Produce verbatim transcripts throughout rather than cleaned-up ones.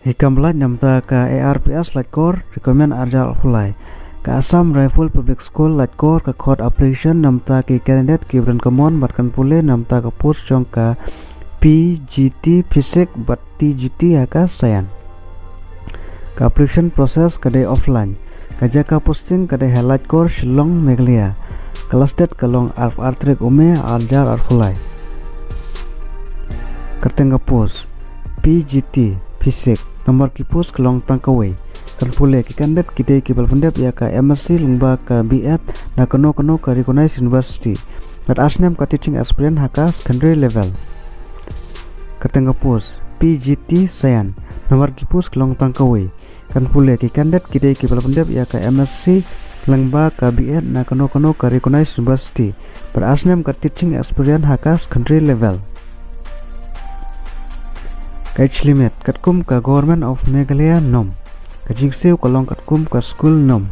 Hi kam lait namta ka A R P S Laitkor, recruitment arjar arphew lai. Ka Assam Rifle Public School Laitkor ka khot application namta ki candidate ki bren kamon bad kan pule namta ka post jong ka P G T Physics bad T G T ha ka Science. Ka application process ka dei offline. Ka jaka posting ka dei ha Laitkor, Shillong, Meghalaya. Ka last date ka long arphew ar tarik u May arjar arphew lai. Kyrteng ka post P G T Physics. Nambar ki post ka long tang kawei. Kan pule ki candidate ki dei kiba la pyndep ïa ka M S C lyngba ka B Ed na kano kano ka recognized university bad ar snem ka teaching experience ha ka secondary level. Kyrteng ka post P G T Science. Nambar ki post ka long tang kawei. Kan pule ki candidate ki dei kiba la pyndep ïa ka M S C lyngba ka B Ed na kano kano ka recognized university bad ar snem ka teaching experience ha ka secondary level. Ka age limit katkum ka Government of Meghalaya norm. Ka jingsiew ka long katkum ka school norm.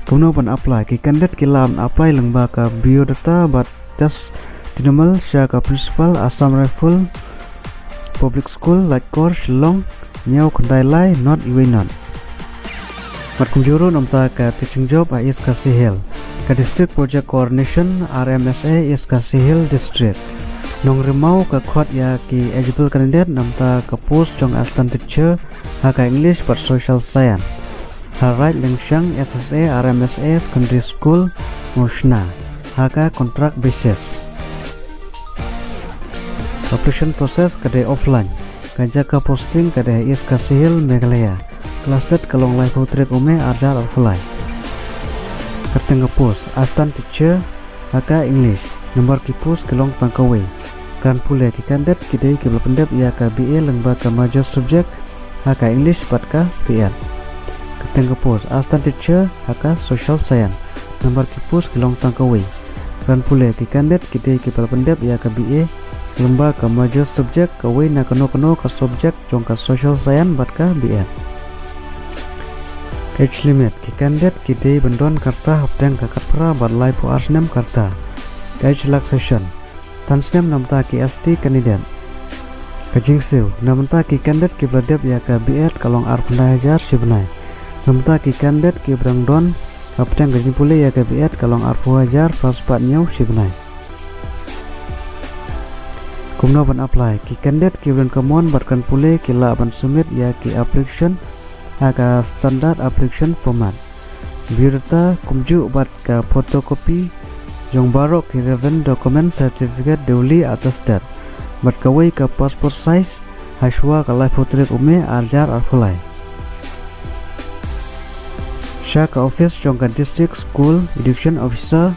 Kumno ban apply? Ki candidate ki lah ban apply lyngba ka biodata bad testimonial sha ka principal, Assam Rifle Public School, Laitkor, Shillong, hynñiew khyndai lai nod uwei nod. Bad kumjuh ruh namta ka teaching job ha East Khasi Hills. Ka District Project Coordination, R M S A, East Khasi Hills District. Nongrim maw ka khot ïa ki eligible candidate namta ka post jong assistant teacher ha ka English bad Social Science ha Raid Lengshang S S A R M S A Secondary School, Mawshynna, ha ka contract basis. Application process ka dei offline. Ka jaka posting ka dei East Khasi Hills, Meghalaya. Ka last date ka long laiphew tarik u May arjar arphew lai. Kyrteng ka post assistant teacher ha ka English. Nambar ki post ki long tang kawei. Kan pule ki candidate ki dei kiba la pyndep ïa ka B A lyngba ka major subject ha ka English bad ka B Ed. Kyrteng ka post assistant teacher ha ka Social Science. Nambar ki post ki long tang kawei. Kan pule ki candidate ki dei kiba la pyndep ïa ka B A lyngba ka major subject kawei na kano kano ka subject jong ka Social Science bad ka B Ed. Age limit, ki candidate ki dei ban don ka rta hapdeng ka khatphra bad laiphew ar snem ka rta. Age relaxation, san snem namta ki S T candidate. Ka jingsiew, namta ki candidate kiba la dep ïa ka B Ed ka long arphew khyndai hajar shi bnai. Namta ki candidate kiba dang don hapdeng ka jingpule ïa ka B Ed ka long arphew hajar phra spah hynñiew shi bnai. Kumno ban apply? Ki candidate kiba don kamon bad kan pule ki lah ban submit ïa ki application ha ka standard application format. Biodata kumjuh bad ka photocopy jong baroh ki relevant document, certificate duly attested bad kawei ka passport size hashwa ka laiphew tarik u May arjar arphew lai. Sha ka office jong ka District School Education Officer,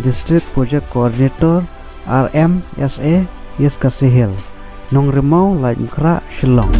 District Project Coordinator, R M S A, East Khasi Hills, Nongrim maw, Laitumkhrah, Shillong.